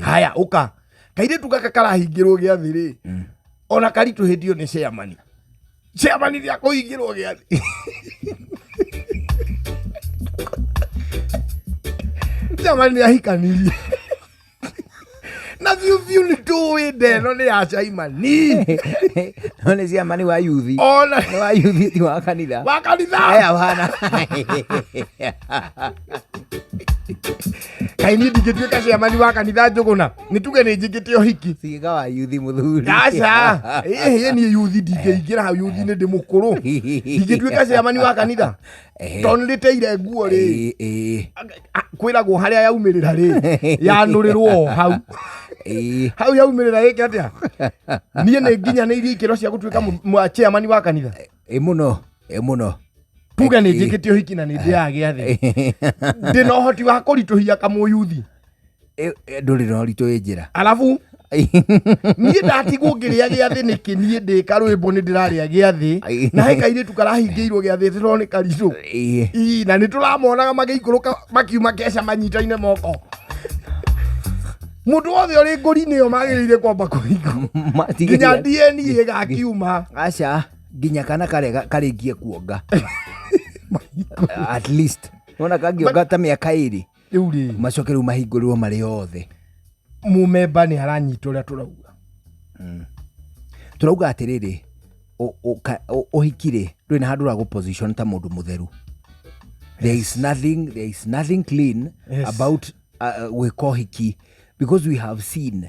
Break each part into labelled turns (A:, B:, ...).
A: Haya, ũka kairĩtu gaka karahingĩrwo gĩathĩ rĩ, ona karitũhĩtio nĩ chairman. Chairman nĩ akũhingĩrwo gĩathĩ. Chairman nĩ ahikanirie na biũ biũ nĩ tũĩ ndeno nĩ ya chaimani.
B: No nĩ ciama nĩ wa yuthi.
A: Ona
B: Nĩ wa yuthi, ti wa kanitha.
A: Wa kanitha.
B: Aya hana.
A: Kaĩ niĩ ndingĩtuĩka chairman wa kanitha, Njũgũna? Nĩ tuge nĩ njĩkĩte ũhiki.
B: Ciĩga wa yuthi, mũthuri.
A: Aca, ĩhĩ, niĩ yuthi ndingĩingĩra hau, yuthi nĩ ndĩ mũkũrũ, ndingĩtuĩka chairman wa kanitha tondũ nĩ ndĩteire nguo rĩ. Kwĩragwo harĩa yaumĩrĩra rĩ, yanũrĩrwo o hau. Hau yaumĩrĩra ĩke atĩa? Niĩ nĩ nginyanĩirie ikĩro cia gũtuĩka chairman wa kanitha.
B: Ĩ mũno, ĩ mũno.
A: Tuge nĩ njĩkĩte ũhiki na nĩ ndĩaga gĩathĩ, ndĩna ũhoti wa kũritũhia kamũyuthi?
B: Ndũrĩ na ũritũ wĩ njĩra.
A: Arabu niĩ ndatigwo ngĩrĩa gĩathĩ nĩkĩ? Niĩ ndĩ karwĩmbo nĩ ndĩrarĩa gĩathĩ na he kairĩtu karahingĩirwo gĩathĩ tĩro nĩ karitũ. Ii, na nĩ tũramonaga magĩikũrũka makiuma keca manyitaine moko. Mũndũ wothe ũrĩ ngũri-inĩ ĩyo magĩrĩire kwamba kũhingwo nginya DNA ĩgakiuma.
B: Aca, nginya kana karĩa karĩkie kuonga at least, wona kangĩonga ta mĩaka 2.
A: Rĩu rĩ,
B: macoke rĩu mahingũrĩrwo marĩ othe.
A: Mũmemba nĩ aranyita ũrĩa tũrauga.
B: Tũrauga atĩrĩrĩ, ũhiki rĩ, ndũrĩ na handũ ũragũ position ta mũndũ mũtheru. There is nothing clean about gwĩka ũhiki, because we have seen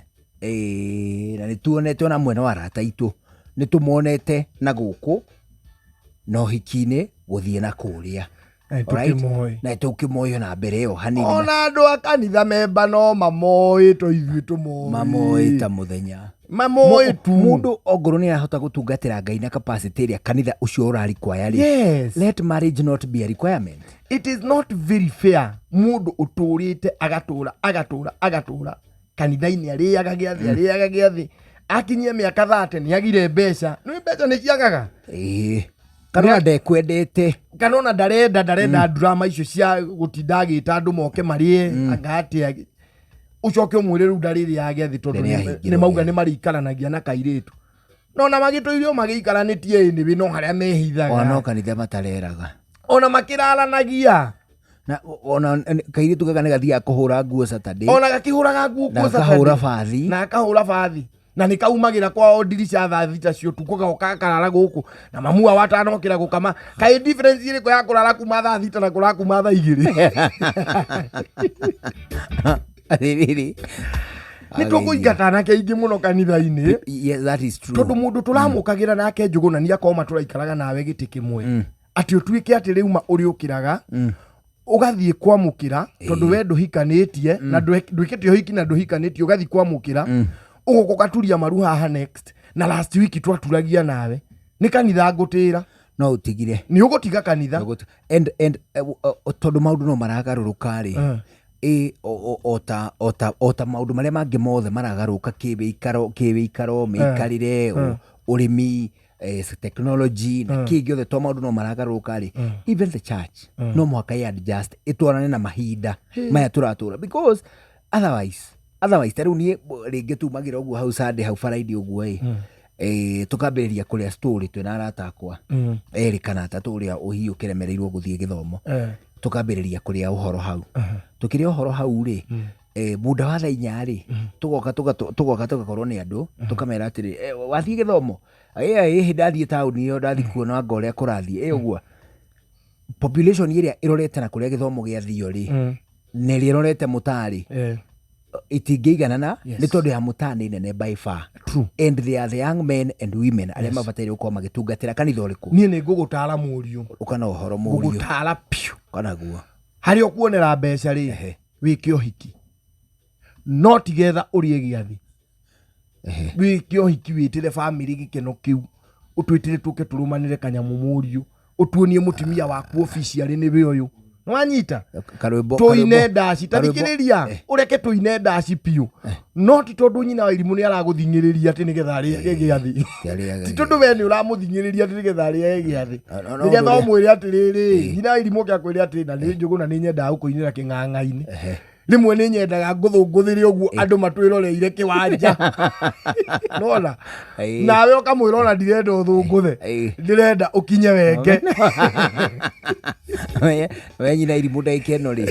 B: na nĩ tuonete ona mwena wa arata aitũ, nĩ tũmonete na gũkũ na ũhiki-inĩ gũthiĩ na kũrĩa. Alright?
A: Tũkĩmoĩ.
B: Na tũkĩmoĩ ona mbere ĩyo hanini.
A: Ona andũ a kanitha memba no mamoĩ, to ithuĩ tũmoĩ.
B: Mamoĩ ta mũthenya.
A: Mamoĩ tu.
B: Mũndũ ongorwo nĩ arahota gũtungatĩra Ngai na capacity ĩrĩa kanitha ũcio ũra require rĩ, let marriage not be a requirement.
A: It is not very fair mũndũ ũtũrĩte agatũra agatũra agatũra kanitha-inĩ, arĩaga gĩathĩ, arĩaga gĩathĩ, akinyia mĩaka 30 nĩ agire mbeca. Nĩ mbeca nĩ ciagaga.
B: Ĩĩ, kana ona ndekwendete.
A: Kana ona ndarenda drama icio cia gũtinda agĩta andũ moke marĩe anga atĩa, ũcoke ũmwĩre rĩu ndarĩrĩaga gĩathĩ tondũ
B: Nĩ ahingĩrwo
A: nĩ mauga
B: gĩathĩ.
A: nĩ marĩikaranagia na kairĩtu no na magĩtũire o magĩikaranĩtie ĩnĩwĩ no harĩa mehithaga.
B: Ona no kanitha matareraga.
A: Ona makĩraranagia.
B: Na ona kairĩtu gaka nĩ gathiaga kũhũra nguo Saturday.
A: Ona gakĩhũraga nguo
B: na
A: kuo
B: gakahũra
A: Saturday.
B: bathi.
A: Na akahũra bathi na nĩ kaumagĩra kwao ndirica thaa 6 cia ũtukũ, gagoka gakarara gũkũ na mamu wao atanokĩra gũkama. Kaĩ difference ĩrĩkũ ya kũrara kuma thaa 6 na kũrara kuma thaa 2?
B: Rĩrĩ
A: Nĩ tũkũingata anake aingĩ mũno kanitha-inĩ.
B: Yes, that is true.
A: Tondũ mũndũ tũramũkagĩra nake, Njũgũna, nĩ akorwo matũraikaraga nawe gĩtĩ kĩmwe, atĩ ũtuĩke atĩ rĩu ma ũrĩũkĩraga ũgathiĩ kwamũkĩra tondũ we ndũhikanĩtie na ndwĩkĩte ũhiki na ndũhikanĩtie, ũgathiĩ kwamũkĩra, ũgoka ũgaturia maru haha next na last week twaturagia nawe nĩ kanitha ngũtĩra.
B: No ũtigire.
A: Nĩ ũgũtiga kanitha.
B: And tondũ maũndũ no maragarũrũka rĩ, ĩ o ta maũndũ marĩa mangĩ mothe maragarũrũka, kĩwĩikaro, mĩikarĩre, ũrĩmi, technology na kĩ gĩothe, to maũndũ no maragarũrũka rĩ, even the church no mũhaka ĩ adjust ĩtwarane na mahinda maya tũratũra, because otherwise ta rĩu niĩ rĩngĩ tumagĩra ũguo hau Sunday, hau Friday ũguo ĩ, tũkambĩrĩria kũrĩa story twĩna arata akwa erĩ kana atatũ ũrĩa ũhihi ũkĩremereirwo gũthiĩ gĩthomo. Tũkambĩrĩria kũrĩa ũhoro hau. Tũkĩrĩa ũhoro hau rĩ, muda wa thaa 4 rĩ, tũgoka tũgakorwo nĩ andũ, tũkamera atĩrĩ, "Wathiĩ gĩthomo?" "Ĩ, ĩhĩ, ndathiĩ taũni ĩyo, ndathiĩ kuona anga ũrĩa kũrathiĩ." Ĩ ũguo population ĩrĩa ĩrorete na kũrĩa gĩthomo gĩathio rĩ, na ĩrĩa ĩrorete mũtarĩ itingĩiganana. Nĩ tondũ ya mũtaa nĩ nene by far.
A: True.
B: And they are the young men and women arĩa mabataire gũkorwo magĩtungatĩra kanitha ũrĩkũ.
A: Niĩ nĩ ngũgũtara, mũriũ.
B: Ũkana ũhoro, mũriũ.
A: Ngũgũtara piũ.
B: Kanaguo.
A: Harĩa ũkuonera mbeca rĩ, wĩke ũhiki, no tigetha ũrĩe gĩathĩ. Wĩke ũhiki, wĩtĩre bamĩrĩ gĩkeno kĩu, ũtwĩtĩre tũke tũrũmanĩre kanyamũ, mũriũ, ũtuonie mũtumia waku obici arĩ nĩwe ũyũ, nĩwanyita?
B: Karwĩmbo.
A: Tũine ndaci ta
B: Karwĩmbo.
A: Thikĩrĩria, ũreke tũine ndaci piũ, no ti tondũ nyina wa irimũ nĩ aragũthing'ĩrĩria atĩ nĩgetha arĩage gĩathĩ.
B: Ti
A: Ti tondũ we nĩ ũramũthing'ĩrĩria atĩ nĩgetha arĩage gĩathĩ.
B: No,
A: Nĩgetha
B: ũndũ ũrĩa-
A: ũmwĩre atĩrĩrĩ, nyina wa irimũ ũke akwĩre atĩ na nĩ Njũgũna nĩ nyendaga gũkũinĩra kĩng'ang'a-inĩ. Rĩmwe nĩ nyendaga ngũthũngũthĩre ũguo andũ matwĩroreire kĩwanja, nona nawe ũkamwĩra ona ndirenda ũthũngũthe, ndĩrenda ũkinye wenge.
B: We nyina irimũ ndagĩka ĩno rĩ,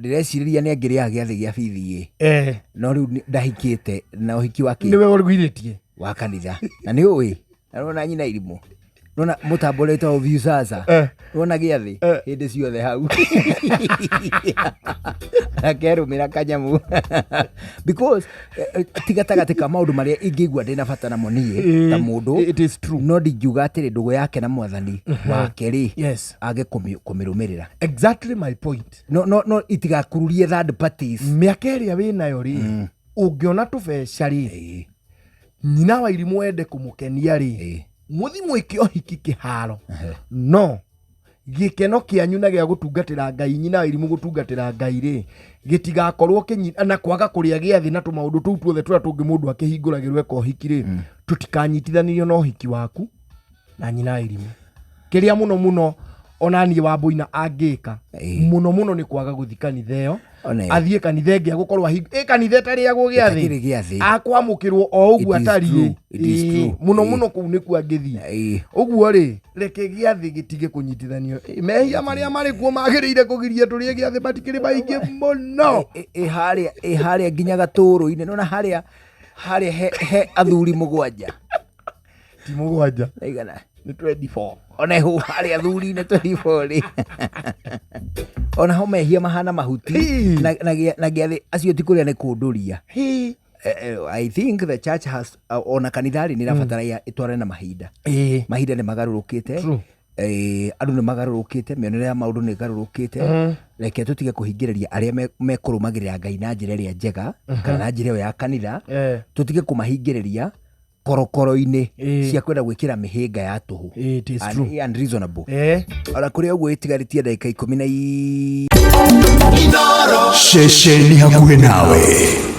B: ndĩrecirĩria nĩ angĩrĩaga gĩathĩ gĩa bithi ĩ, no rĩu ndahikĩte na ũhiki wa kĩ
A: Nĩwe ũrugirĩtie.
B: Wa kanitha, na nĩ ũĩ na nĩwona nyina irimũ, nona mũtambo ũrĩa wĩtagwo Viusasa, nĩwona gĩathĩ hĩndĩ ciothe hau akerũmĩra kanyamũ, because ti gatagatĩ ka maũndũ marĩa ingĩigua ndĩna bata namo niĩ ta mũndũ.
A: It is true.
B: No ndingiuga atĩrĩ ndũgũ yake na mwathani wake rĩ, age kũmĩrũmĩrĩra.
A: Exactly my point.
B: No itigakururie third parties.
A: Mĩaka ĩrĩa wĩnayo rĩ, ũngĩona tũbeca rĩ, nyina wa irimũ ende kũmũkenia rĩ, mũthi mwĩke ũhiki kĩharo, no gĩkeno kĩanyu na gĩa gũtungatĩra Ngai, nyina wa irimũ gũtungatĩra Ngai rĩ, gĩtigakorwo na kwaga kũrĩa gĩathĩ na tũmaũndũ tũu tuothe tũrĩa tũngĩ mũndũ akĩhingũragĩrwo eka ũhiki rĩ, tũtikanyitithanirio na ũhiki waku na nyina wa irimũ. Kĩrĩa mũno mũno ona niĩ wa Mbũina angĩka mũno mũno nĩ kwaga gũthi kanitha ĩyo. Athiĩ kanitha ĩngĩ agũkorwo ĩ kanitha ĩtarĩagwo gĩathĩ.
B: Ĩtakĩrĩ gĩathĩ.
A: Akwamũkĩrwo o ũguo
B: It is
A: atariĩ.
B: true, it is true.
A: Mũno mũno kũu nĩkuo angĩthiĩ. Ũguo rĩ, reke gĩathĩ gĩtige kũnyitithanio. Mehia marĩa marĩ kuo magĩrĩire kũgiria tũrĩe gĩathĩ matikĩrĩ maingĩ mũno.
B: Ĩ harĩa nginya gatũrũ-inĩ, nona harĩa he athuri 7.
A: Ti 7.
B: Aigana?
A: Nĩ 24.
B: Ona hau harĩa athuri-inĩ 24 rĩ, ona ho mehia mahana mahuti. Na gĩathĩ acio ti kũrĩa nĩ kũndũria. I think the church has, ona kanitha rĩ, nĩ ĩrabatara ĩtwarane na mahinda. Mahinda nĩ magarũrũkĩte. Andũ nĩ magarũrũkĩte, mĩonere ya maũndũ nĩ ĩgarũrũkĩte. Reke tũtige kũhingĩrĩria arĩa mekũrũmagĩrĩra Ngai na njĩra ĩrĩa njega, kana na njĩra ĩyo ya kanitha. Tũtige kũmahingĩrĩria korokoro-inĩ cia kwenda gwĩkĩra mĩhĩnga ya tũhũ.
A: It is true.
B: Unreasonable. Ona kũrĩ ũguo ĩtigarĩtie ndagĩka ikũmi na
C: Ceceni hakuhĩ nawe.